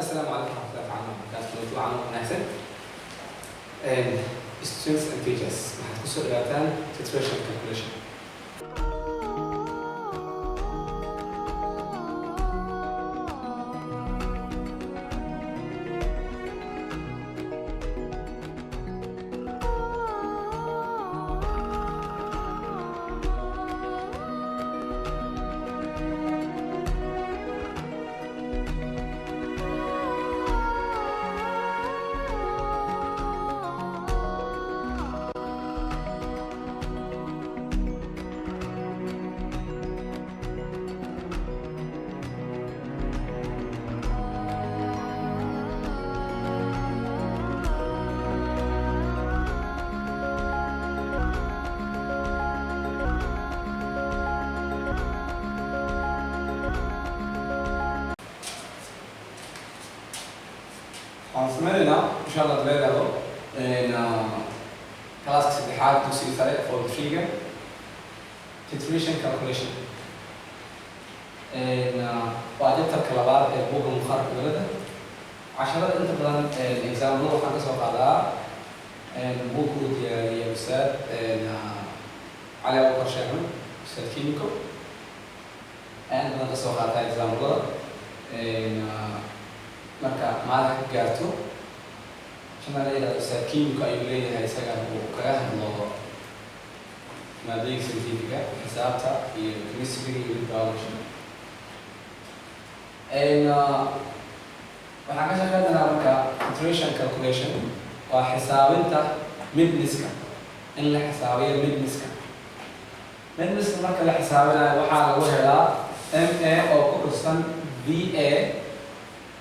Asalaamu calaykum waraxmatullahi taala wabarakaatu. Mawduucan wanaagsan, students and teachers, waxaad kusoo dhawaataan titration calculation. Waxaan sameynaynaa, insha Allah, daleeraado classka saddexaad, dugsiga sare, form three-ga, titration calculation. Waa chapterka labaad ee buugga muqaarka dowladda. Casharada inta badan example waxaan kasoo qaadaa buugga uu diyaariyay Ustaad Cali Abubakar Sheekh, Ustaad Kimiko, ayaan inta badan kasoo qaataa examplada. Marka maalinka ka gaarto channel la yidhahdo Ustaad Kimiko ayuu leeyahay, isaga uu kaga hadlo maadooyinka scientifica, xisaabta iyo chemistry iyo biology. Waxaan ka shaqeynaynaa marka titration calculation, waa xisaabinta midniska, in la xisaabiyo midniska. Midniska marka la xisaabinayo waxaa lagu helaa MA oo ku dhufsan VA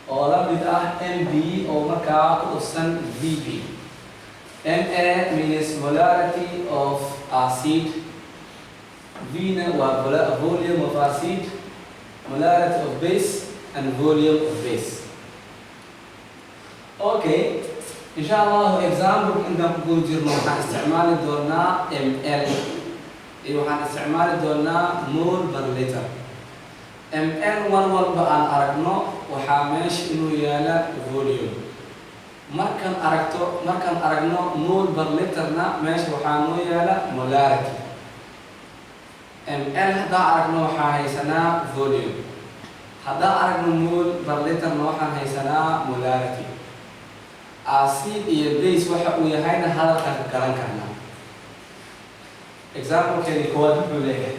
oo la mid ah MB oo markaa ku dhufsan VB. MA means molarity of acid, V na waa volume of acid, molarity of base and volume of base. Okay, insha Allahu example intaan ku guda jirno waxaan isticmaali doonaa ml iyo waxaan isticmaali doonaa mole per liter. Ml mar walba aan aragno waxaa meesha inuu yaala volume. Markaan aragto, markaan aragno mole per literna, meesha waxaa noo yaala molarity. Ml haddaan aragno waxaa haysanaa volume, haddaan aragno mole per literna waxaan haysanaa molarity. Acid iyo base waxa uu yahayna hadalkaan ka garan karnaa. Examplekeeni koowaad wuxuu leeyahay: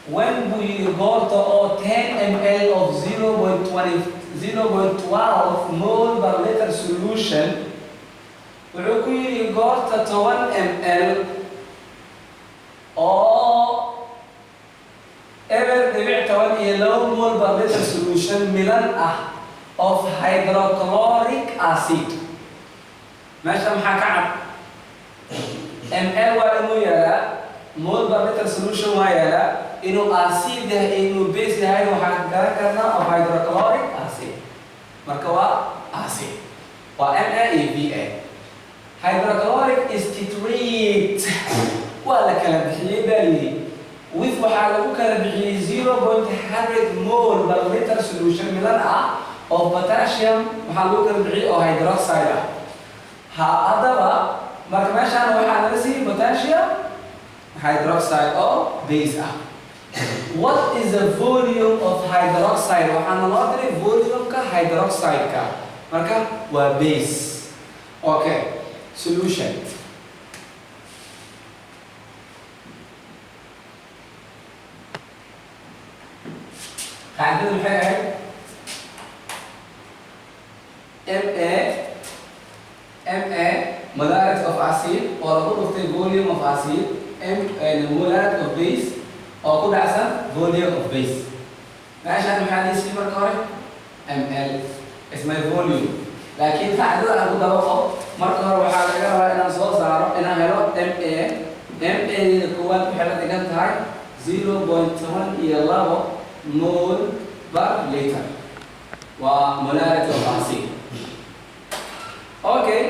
when buu yidhi, goorta oo 10 ml of 0.20 0.12 mole per liter solution. Wuxuu ku yidhi goorta 10 ml oo 0.12 mole per liter solution milan ah of hydrochloric acid. Meesha maxaa ka cad? Ml waa inuu yaalaa, mole per liter solution waa yaalaa. Inuu acid yahay, inuu base yahay, waxaan garan karnaa of hydrochloric acid. Marka waa acid, waa Ma iyo Va. Hydrochloric is titrate, waa la kala bixiyey baa yidhi, with waxaa lagu kala bixiyey 0.100 mole per liter solution milan ah of potassium, waxaa lagu kala bixiyey oo hydroxide ah. Ha, haddaba marka meeshaan waxaa laga siiyey potassium hydroxide oo base ah. What is the volume of hydroxide? Waxaana loo diray volume-ka hydroxide-ka, marka waa base. Okay, solution. Qaacidadu maxay ahayd? MA, molarity of acid oo lagu dhuftay volume of acid, M molarity of base oo ku dhacsan volume of base. Meeshaan maxaa liisii? Marka hore ml is my volume, laakiin qaacidada aan ku dabaqo. Marka hore waxaa laga rabaa inaan soo saaro, inaan helo MA. MA da koowaad waxay la dhigan tahay 0.12 mole per liter, waa molarity of acid. Okay,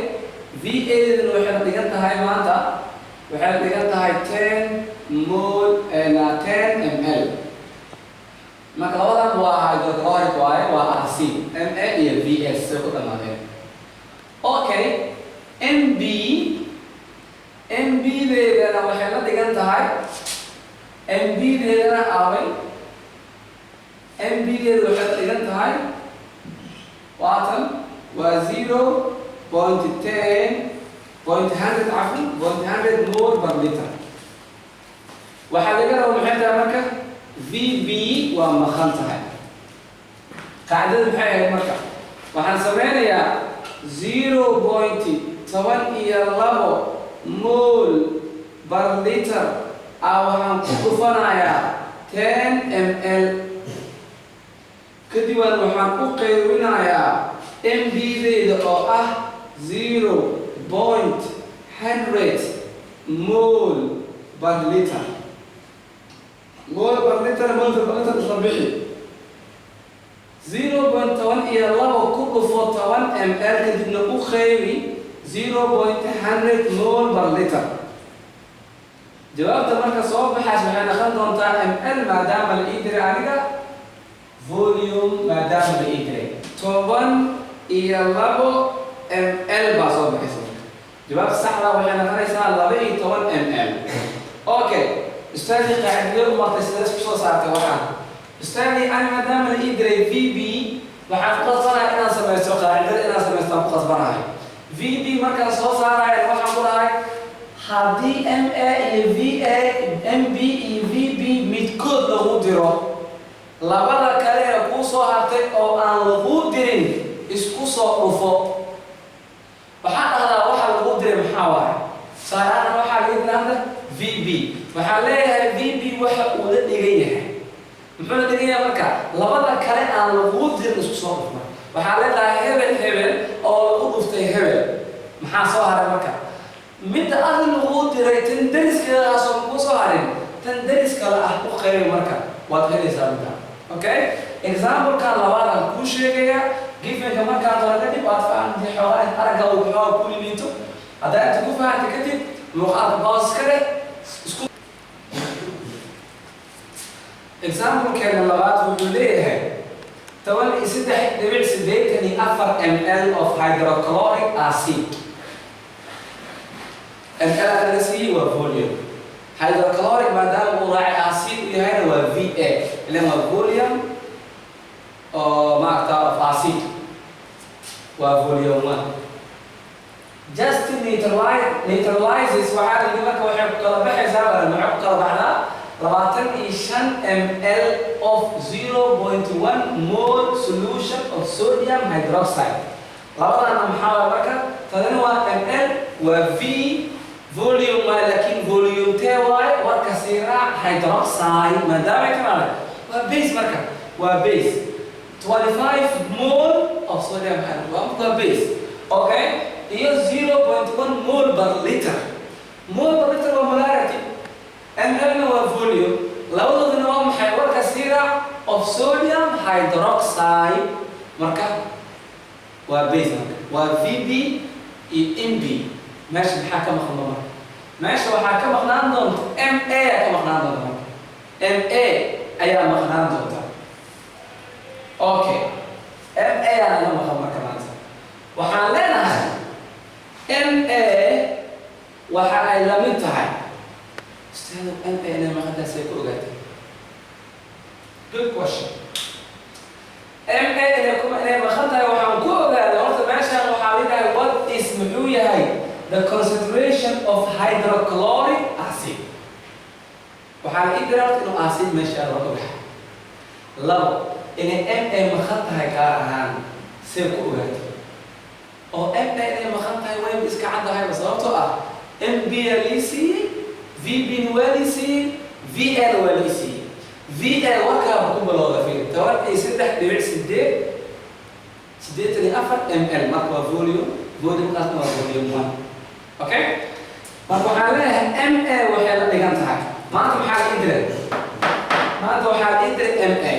VA dana waxay la dhigan tahay, maanta waxay la dhigan tahay 10 mole, 10 ml. Marka labadan waa hydrochloric waaye, waa acid. Acid MA iyo VS say ku dhamaadeen. Okay, MB, MB deedana waxay la dhigan tahay, MB deedana aaway? MB deeda waxay la dhigan tahay, waatan, waa 0.10 point hundred, cafwan, point hundred mole per liter. Waxaa laga raba maxay tahay marka? VB waa maqan tahay. Qaacidada maxay ahayd marka? Waxaan sameynayaa 0.12 mole per liter ah, waxaan ku dhufanayaa 10 ml, kadib waxaan u qaybinayaa MB-deyda oo ah 0.100 mole per liter. Mole per liter, mole per liter isla bixi. 0.12 ku dhufo 10 ml, kadibna u qaybi 0.100 mole per liter. Jawaabta marka soo baxays waxay noqon doontaa ml, maadaama la ii diray aniga volume, maadaama la ii diray 12 ml baa soo baxaysa. Marka jawaabta saxda waxay noqonaysaa 12 ml. Okay, ustaadii, qaacidadee u martay? Sidee isku soo saartay waxaan? Ustaadii, ani maadaama la ii diray VB, waxaan ku qasbanahay inaan samaysto qaacidada, inaan samaysto aan ku qasbanahay. VB markaan soo saarayo, waxaan ku dhahay haddii MA iyo VA, MB iyo VB midkood lagu diro, labada kale ee kuu soo hartay oo aan lagu dirin isku soo dhufo. Waxaan dhahdaa, waxa lagu diray maxaa waaye? Tusaale waxaa laga diray hadda VB. Waxaan leeyahay VB waxa uu la dhigan yahay, muxuu la dhigan yahay marka? Labada kale aan lagu dirin isku soo dhufma. Waxaa leedahay hebel hebel oo lagu dhuftay hebel. Maxaa soo haray marka? Midda adi lagu diray tan dariskeedaasoo kuu soo harin, tan daris kale ah u qaybi, marka waad helaysaa midda. Okay, example-kan labaad aan kuu sheegayaa, given-ka markaan qoro kadib waad fahamtay. Xoogaa in aragga uu xoogaa ku limiito. Haddaa inta ku fahamtay kadib, muuqaalka pause ka leh isku. Example-keena labaad wuxuu leeyahay 13.84 ml of hydrochloric acid. ml laga siiyey waa volume. Hydrochloric maadaama uu raacay, acid u yahayna, waa VA, ilan waa volume oo maaragta of acid, waa volume one. Just neutralize, neutralizes waxaa la yidhi. Marka waxay ku kala baxaysaa, waxay ku kala baxdaa 25 ml of 0.1 mole solution of sodium hydroxide. Labadana maxaa waay marka? Tadani waa ml, waa V, volume waay, laakiin volume tee waaye? Warka sii raac. Hydroxide maadaama ay timaada, waa base. Marka waa base. 25 mole of sodium hydroxide waa base. Okay, iyo 0.1 mole per liter. Mole per liter waa molarity, ml-na waa volume, labadooduna waa maxay? Warka sii raac. Of sodium hydroxide marka waa base. Marka waa VB iyo MB. Meesha maxaa ka maqan marka? Meesha waxaa ka maqnaan doonta MA ayaa ka maqnaan doonta. Marka MA ayaa maqnaan doonta. Okay, MA ayaa naga maqan. Marka maanta waxaan leenahay MA waxa ay la mid tahay. Ustaado, MA inay maqantaasay ku ogaatay? Good question. MA inay maqan tahay waxaan ku ogaaday, horta meeshaan waxaa leedahay what is, muxuu yahay the concentration of hydrochloric acid. Waxaa la ii diray horta inuu acid meesha la ogahay. Labo, inay MA maqan tahay gaar ahaan see ku ogaatay? Oo MA inay maqan tahay wayba iska caddahayba, sababtoo ah MB aa lii siiyey, VB na waa lii siiyey, VA na waa lii siiyey. VA warkaaba ku bilowda, fiir, 13.84 ml. Marka waa volume, volume-kaasna waa volume one. Okay, marka waxaan leeyahay MA waxay la dhigan tahay. Maanta maxaa la ii diray? Maanta waxaa la ii diray MA.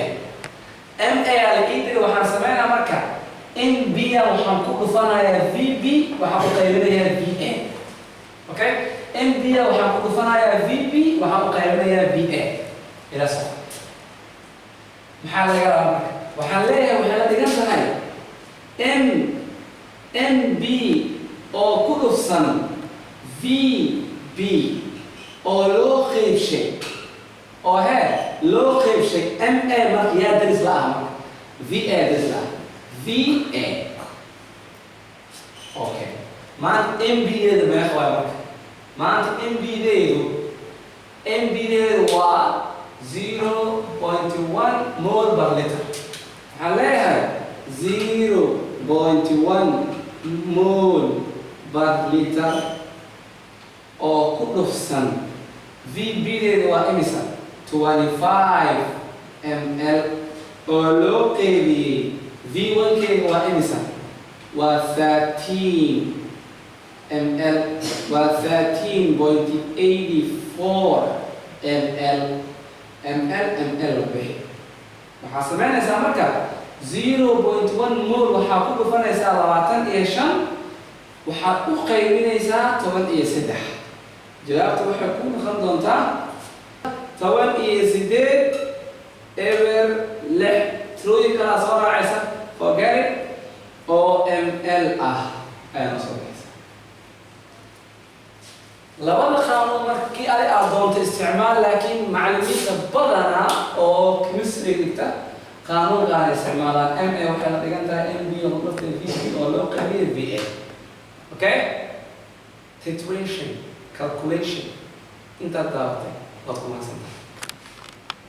MA aa la ii diray. Waxaan sameynaa marka MB a waxaan ku dhufanayaa VB, waxaan u qaybinayaa VA. Okay, MB a waxaan ku dhufanayaa VB, waxaan u qaybinayaa VA. Ila soco. Maxaa laga rabaa marka? Waxaan leeyahay waxay la dhigan tahay M B oo ku dhufsan V B oo loo qeybshay oo hee loo qeybshay M A. Marka yaa daris la ah? Marka V A daris la ah, V A. Okay, maanta M B deeda meeqa waay? Marka maanta M B deedu waa 0.1 mole per liter. Waxaan leeyahay 0.1 mole per liter oo ku dhufsan V B deeda waa imisa? 25 ml oo loo qeybiyey V1 keeda waa imisa? Waa 13 ml, waa 13.84 ml. Ml ml la bixi. Waxaa samaynaysaa marka 0.1 mole waxaa ku dhufanaysaa 25, waxaad u qaybinaysaa 13. Jawaabta waxay ku noqon doontaa 18.06. Tirooyin kalaa soo raacaysa, forget it, oo ml ah ayaa noo soo baxaysa. Labada qaanuun markii adi aad doonto isticmaal, laakiin macallimiinta badanaa oo chemistry dhigta qaanuunkaana isticmaalaan. M A waxay la dhigan tahay M B oo dhuftay V B oo loo qaybiyay V A. Okay, titration calculation intaad daawatay waad ku mahadsantahay.